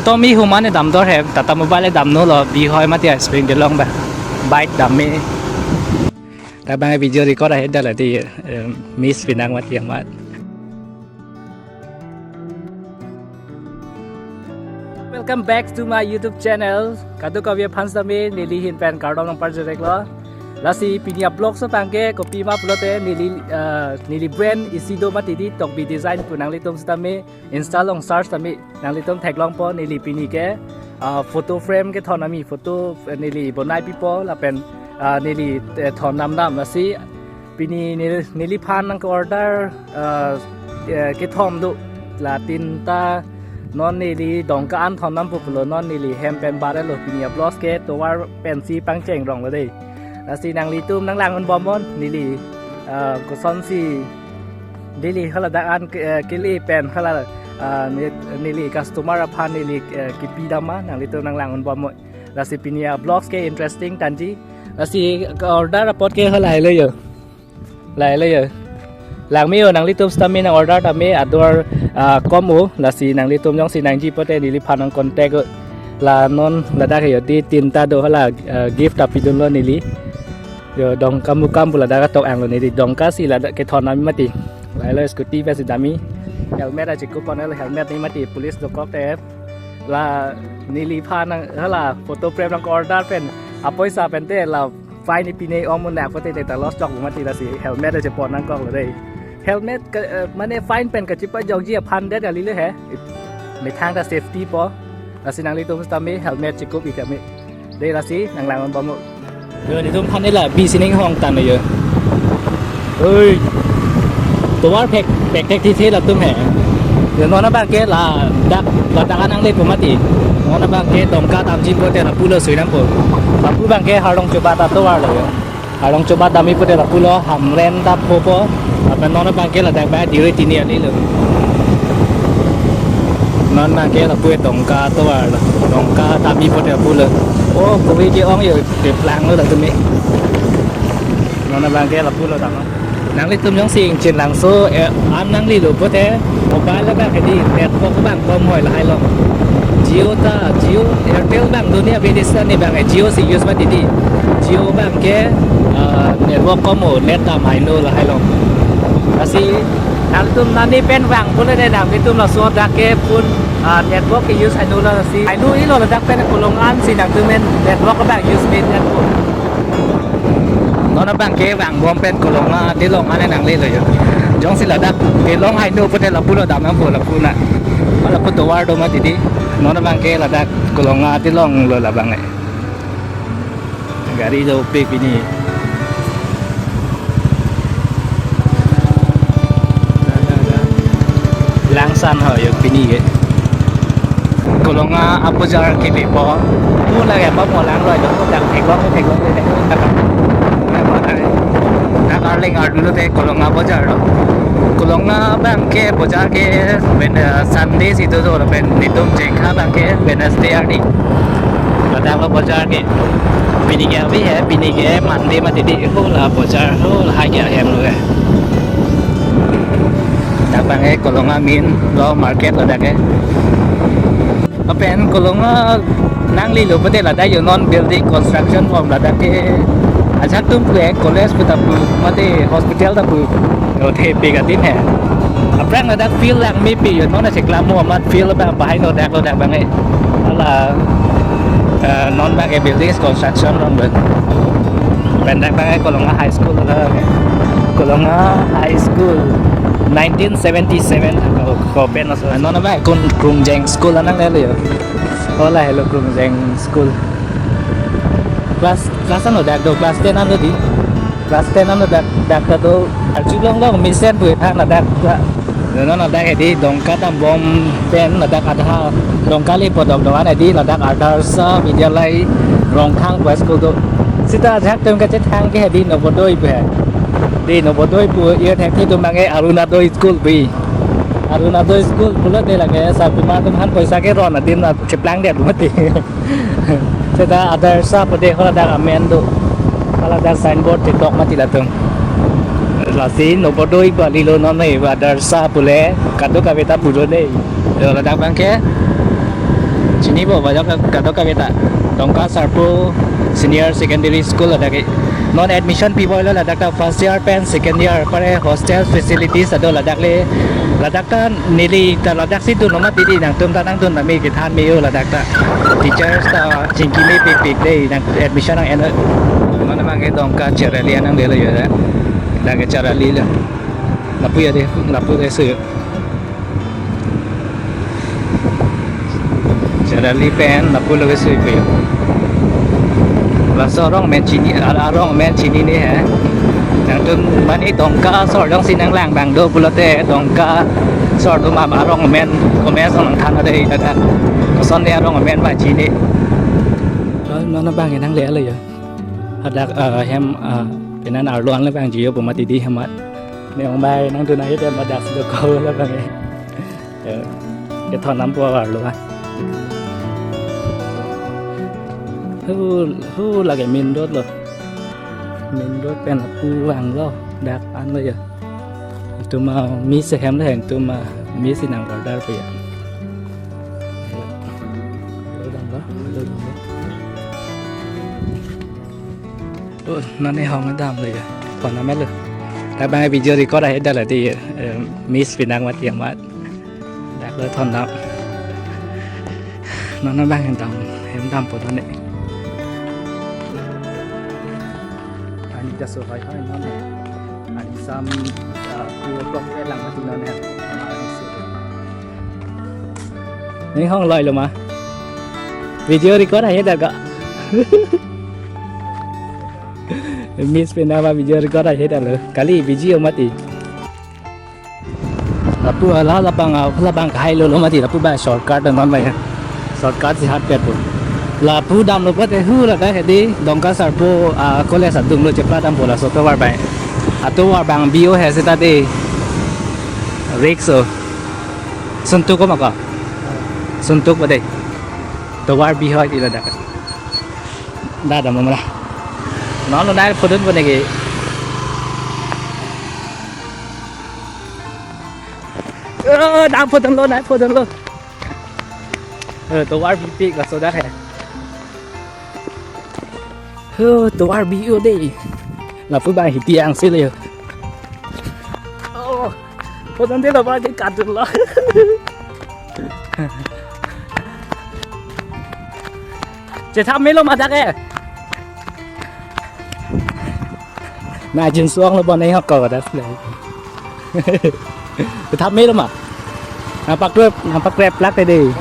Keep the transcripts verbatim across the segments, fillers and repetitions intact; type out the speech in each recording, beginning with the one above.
Tommy humane damdor he, Tata Mobile damno lo, bihoi mati a Springdale along ba. Bike dam me. Tabang video record ahe dala di, eh, miss pinang mati amat. Welcome back to my YouTube channel. Kadokave aphan sitame neli ahin pen kardom nangparjurek lo. Lasi pini a vlog so tangke kopima pulote neli, eh, neli brand isi do mati di Tokbi Design pu, nanglitum sitame Insta along search tame nanglitum theklongpo, neli pini ke, ah, photo frame kethon ami photo, eh, neli bonai pipo lapen, ah, neli, eh, thon nam nam. Lasi pini neli, neliphan nang order, ah, eh, kethom do, la tinta. Non neli Dongka an thon nam pu pulo, non neli hem pen bare lo, pini a vlogs ke tovar pensi pangcheng rong lo dei. Lasi nanglitum nanglang un bomnon, neli, ah, kosonsi neli haladak an ke-, eh, kele pen hala, ah, ne-, neli customer aphan neli, eh, kipi dam ma, nanglitum nanglang un bomnon. Lasi pini a vlogs ke interesting tangji. Lasi order apot ke halai lo yo. Lai lo yo. Lang me yo, nanglitum sitame nang order tame ador, ah, kom o. Lasi nanglitum jongsi nangji pulote neliphan nang contact o. La non ladak he yo di tinta do hala, ah, gift ta pidun lo neli. Yo Dongkamukam pu ladak atok ang lo neli, Dongka si ladak kethon nam mati. Lai lo scooty pensi dam me. Helmet achikup pon lo, helmet ne mati police dokok te. La neliphan nang hala photo frame nang order pen apoisa pen te la fine pine ong mun nak pulote ta loss chok mati, lasi helmet achepon nangkok lo dei. Helmet ke, eh, mane fine pen kachepajokji aphan det kali le he. Methang ta safety po. Lasi nanglitum sitame helmet chikup ik tame. Dei lasi nanglang un bomnon. Yo, netum aphan la bisi ning hong tan yo. Oi. Tovar phek, phek thek thi the latum he. Yo, non abang ke ladak, ladak an nangle pu mati. Non abang ke Dongka damji pulote lapu lo sui nam po. Lapu abang ke Harlong Chobat atovar lo yo. Harlong Chobat dam me pulote lapu lo, Hamren ta phopo. Lapen non abang ke ladak ba dire tini ali lo. Non abang ke lapu Dongka atovar lo. Dongka dam me pulote lapu lo. Oh, kove ke-ong yo, keplang lo latum me. Non abang ke lapu lo dam. Nanglitum jongsi ingchin langso, eh, an nangle lo pulote mobile abang hedi network abang kom hoi lahai lo. Jio ta, Jio, Airtel abang dunia bidesa ne abang, eh, Jio si use mati di. Jio abang ke, ah, network kom o, net dam hainon lahai lo. Lasi nangtum nani pen vang pulote nanglitum laso dak ke phone, ah, network ke use hainon, lasi hainon ilo ladak pen Kolonga an si nangtum pen network abang use me network. Non abang ke vang bom pen Kolonga Dilong an nangle lo yo. Jongsi ladak Dilong hainon pulote lapu lo dam nang po, lapu na. Lapu tovar do mati di. Non abang ke ladak Kolonga Dilong lo labang eh. Gari do pe pini. Langsan ho yo pini ke. Kolonga abojar ke lepo. Pu lage pa mo lang lo yo. Dang theklong, theklong, theklong. Nang arleng ardu lote Kolonga bojar lo. Kolonga abang ke bojar ke pen, eh, Sunday si do do lo pen netum Jengkha abang ke Wednesday arni. Ladak lo bojar ke. Pini ke ave he, pini ke Monday mati di, ho la bojar, ho lahai ke ahem lo ke. Dak abang ke Kolonga main lo market ladak ke. Lapen Kolonga nangle lo pulote ladak yo non building construction bom ladak ke. Ajahak atum ke college pu ta pu, mate hospital ta pu. Yo the pe ka tin he. Aphrang ladak field lang me pi yo, non acheklam mo amat field abang bahai no dak lo dak abang eh. Hala, eh, non abang ke buildings construction rong lo. Pen dak abang ke Kolonga High School lo. Kolonga High School nineteen seventy-seven ko, ko pen aso. Non abang ke Krung, Krungjeng School an nangle lo yo. Hala helo Krungjeng School. Class, class ano dak do, class ten ano di. Class ten ano dak, dak ta do. Arjulong long mesen pu thang ladak. Ladak, ladak hedi Dongka dam bom pen ladak adha Dongka le podok doan hedi ladak Adarsha Vidyalaya Rongkhang pu school do. Seta ajahak atum kachethang ke hedi Nobodoi pu he. Di Nobodoi pu ir thek thi atum abang ke Arunodoi school pu. Arunodoi school pulote lake sarpimar atum aphan poisa keron adim na cheplang det mati. Seta Adarsha pu de haladak amen do. Haladak signboard chetok mati latum. Lasi Nobodoi pu kali lo, non me Adarsha pule kadokave ta pu do dei. Yo ladak abang ke Chinipo, bajak kadokave ta. Dongka Sarpo Senior Secondary School ladak ke. Non admission pipo lo ladak ta first year pen second year apar hostel facilities do ladak le. Ladak ta neli ta ladak si dun lo mati di, nangtum ta nangdun tame kethan me-o ladak ta. Teachers ta chingki mepikpik dei, nang admission nang-en. Non abang ke Dongka Cherali nanglelo yo da. Ladak ke Cherali lo. Lapu ya dei, lapu dei so yo. Cherali pen lapu lo ke sui puyo. Laso arong amen chini, ar-, arong amen chinine he. Nangtum mane Dongka asor jongsi nanglang abang do pulote Dongka asor atum arong amen, amen asong nangthan dei, ladak. Koson dei arong amen ba chini. Oh, non abang ke nanglelo yo. Hadak, eh, hem, eh, penan arlo an le abang jiyo pu mati di hemat. Ne ong bai nangdun ahi dem hadak si dokok lo abang ke. Eh, kethon nam pu arlo an. Hu, hu lake main road lo. Main road pen lapu vanglo, dak an lo ya. Itum a miss ahem le, itum a miss inang order pe ya. Lo dam lo, lo dam lo. Oh, non ne hong dam lo ya. Phone na melo. Dak abang video record ahe dala di, eh, miss pinang mati amat. Dak lo thon dam. Non non abang hem dam, hem dam po non ne. Ani ta so hai hai non ne. Ani sam, ah, ku kok ke lang mati non ne. Ani so. Ne hong loi lo ma. Video record ahe dak ka. Miss pinang ma video record ahe dak lo. Kali busy o mati. Lapu hala labang, ah, labang kahai lo lo mati, lapu ba shortcut non ba ya. Shortcut si hat pet po. Lapu dam lo pet hu ladak hedi Dongka Sarpo, ah, college adung lo chepla dam po laso tovar bai. Atovar abang B O he seta de. Risk o. Suntuk ko maka. Suntuk ba de. Tovar bihoi di ladak. Da dam lo mala. Non lo nai phodun po neke. Oh, nang phodun lo, nang phodun lo. Eh, tovar bipik laso dak he. Oh, tovar bi-o de. Lapu ba hiti ang sile. Oh, phodun de tovar ke kadun lo. Chethap melo ma dak ke. Na jin suang lo bon ai hok ko das le. Chethap melo ma. Nampak dua, nampak krep plak dei.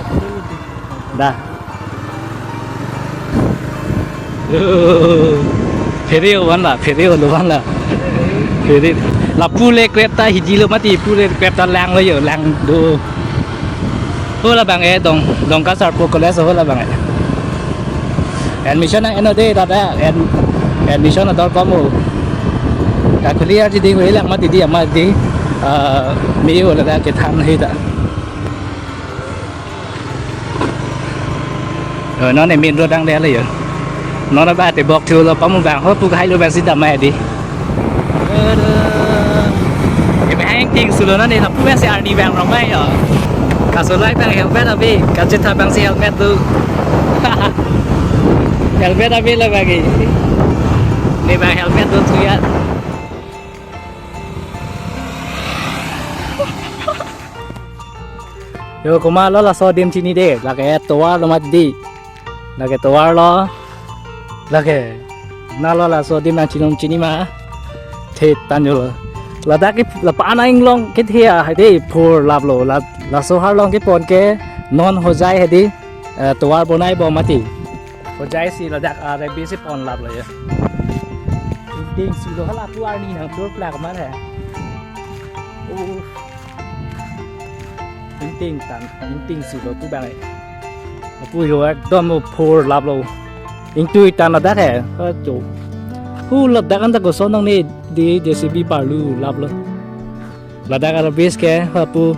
Dah. Phiri o van la, phiri o lo van la. Phiri. Lapu le krep ta hiji lo mati, pu le krep ta lang lo yo, lang do. Ho labang e Dong, Dongka Sarpo College ho labang e. Admission nang-en o de, tata ad-, admission ador kom o. Ka clear ji ding we lang mati di ama di, ah, me-o ladak kethan hita. Oh, non ne main road dang le yo. Non ba te bok thu lo pamu bang ho pu hai lo bang si damai di. Aduh. Ke bang ting sulo non ne lapu bang si arni bang rong mai yo. Kasolai bang helmet abi, kachethap bang si helmet do. Helmet abi lo bagi. Ne bang helmet do thu ya. Yo, komat lo laso adim chini de, lake tovar lo mati di. Lake tovar lo. Lake. Na lo laso adim nangchinom chini ma. Thet tan yo lo. Ladak ke lapu-an inglong ke thia hai de phur lap lo. La, laso arlong kepon ke non Hojai hai de, eh, tovar bonai bom mati. Hojai si ladak, ah, rebi si pon lap lo ya. Ingting sulo hala pu arni nang tur plak mar hai. Uh. Ingting tan, ingting sulo pu bang. Pu yo ekdom phur lap lo. Ingtui tan ladak hai. Ha cho. Hu ladak an ta koson nang ne di J C B parlu lap lo. Ladak arlo bis ke hapu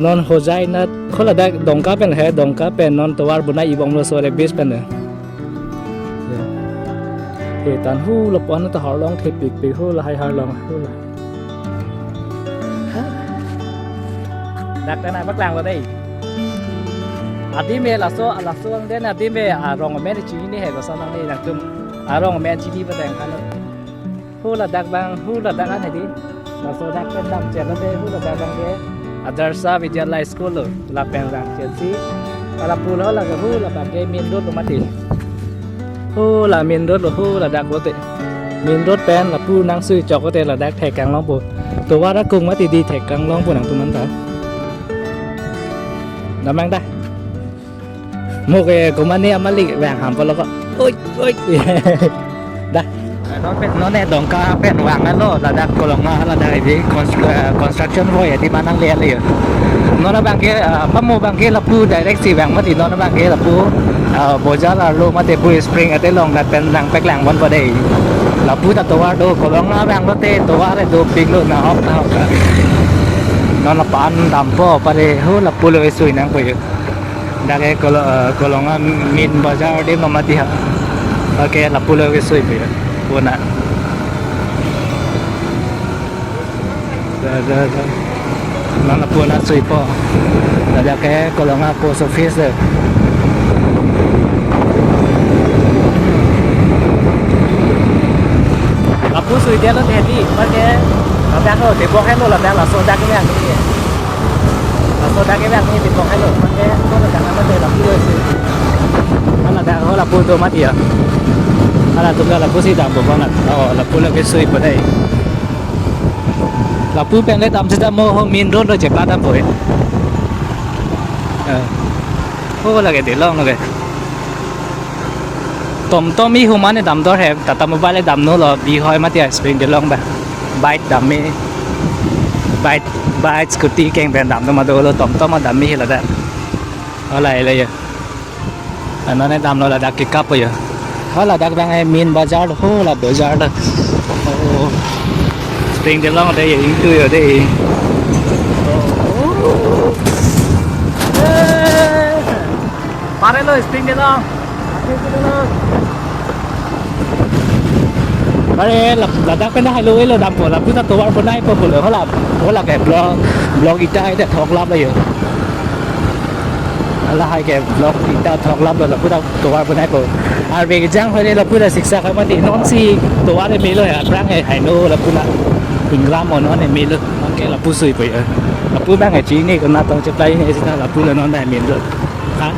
non Hojai na ko ladak Dongka pen hai, Dongka pen non tovar bonai ibom lo so arlo bis pen. He tan hu lapu-an ta arlong thepikpik hu lahai arlong hu la. Dak ta na paklang lo dei. Adim he laso, laso angdeng adim he arong amen chini he, koson nangne nangtum arong amen chini pateng kano. Hu ladak abang, hu ladak an hedi. Laso dak pen damchelo te, hu ladak abang ke Adarsha Vidyalaya School lo, lapen damchesi. Hala pulo lake hu ladak ke main road lo mati. Hu la main road lo, hu ladak lo te. Main road pen lapu nangsui chok te ladak thek kanglongpo. Tovar akung mati di thek kanglongpo nangtum anta. Damnang ta. Mo ke komane amalik vang ham polo ko. Oi, oi. Dah. Non pen, non e Dongka pen vanglo, ladak Kolonga, ladak di constr-, eh, construction boy di manang le le. Non abang ke, eh, pamo abang ke lapu direct si vang mati, non abang ke lapu, eh, bojar arlo mate pu spring ate long dat pen nangpeklang ponpo dei. Lapu ta tovar do, Kolonga vanglo te tovar do pik lo nahok nahok. Non lapu-an dampo pare ho lapu lo sui nangpo yo. Dak ke Kolo-, eh, Kolonga main bajar adim lo mati ha. Oke, lapu lo ke sui pe. Puna. Da, da, da. Nang lapu na suipo. Dak ke Kolonga post office. Lapu sui dia lo tadi, pakai. Ladak lo, tebok helo ladak, laso dak ini. Laso dak ke bang ni tebok helo, pakai ko ladak nama te lapu lo si. Hala dak ho lapu do mati ya. Hala tum lapu si dampo bang. Oh, lapu lake sui padai. Lapu pen le dam sita mo ho main road lo chepla dampo e. Eh. Ho lake delong lake. Tomtom i humane damdor he, Tata Mobile damno lo, bi hoi mati a spring delong ba. Bike dam me. Bike, bike, scooty keng pen damno ma dolo, tomtom a dam me hila da. Hala ila ya. Anone damlo ladak ke kapo ya. Hala dak bang e main bajar ho la bajar da. Oh. Spring delong de ye, ingtu yo de. Oh. Eh. Pare lo spring delong. Pare lap-, ladak pen dah lo elo dampo, lapu ta tovar bonaipo pulo, hala, hala ke block, block ita ita thok lap lo yo. Hala hai ke block ita thok lap lo, lapu ta tovar bonaipo. Arve kejang hoi le lapu ta siksa kha mati, non si tovar e melo ya, prang e hai no lapu na. Ingram on on e melo. Oke, lapu suipo ya. Lapu bang e chini ko na tong cheplai ne sita lapu lo non da melo. Ha?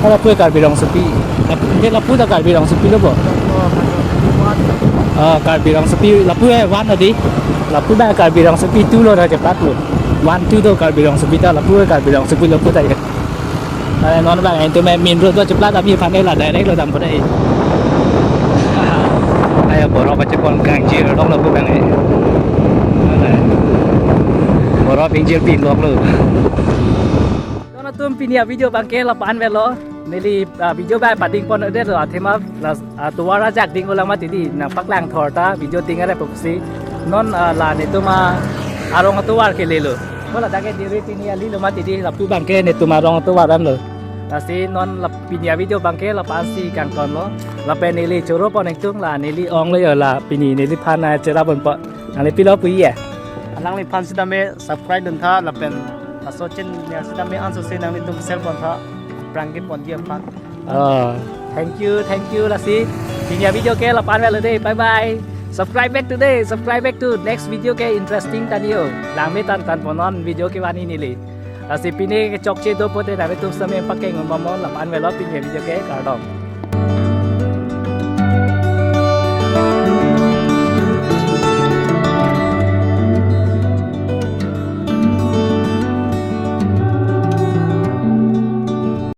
Hala pu Karbi Rongsopi. Lapu, dia lapu ta Karbi Rongsopi lo bo. Ah, Karbi Rongsopi, lapu e one adi. Lapu ta Karbi Rongsopi two lo na chepat lo. One two do Karbi Rongsopi ta, lapu e Karbi Rongsopi lapu ta ya. Are non bang itu main road lo chepla ta mi phane la direct lo dampo dai. Ayo borok kachepon kangjir dong lapu bang e. Borok pingjir pin lok lo. Don atum pini a video bang ke lapu-an velo. Neli, ah, video bang pading pon de lo athema la, ah, tovar ajak ding ulang mati di nangpaklang thor ta video ting are pusi. Non, ah, la netum arong atovar ke lelo. Ko ladak ke diri pini ali lo mati di lapu bang ke netum arong atovar an lo. Lasi non la pini a video bang ke lapu-an si kangton lo. Lapen neli choro pon ingtung la neli ong lo yo la pini neli phan a chera ponpo. Nangli pilo pu iya. Alangliphan sitame subscribe dun tha lapen laso channel sitame anso se nanglitum share pon tha. Prang ke pon dia phan. Oh, thank you, thank you lasi. Pini a video ke lapu-an velo de. Bye bye. Subscribe back today. Subscribe back to next video ke interesting ta ni o. Langme tan tan ponon video ke vani neli. Lasi pini ke chokche do pote nanglitum sitame pakeng mamon lapu-an velo pini a video ke kardom.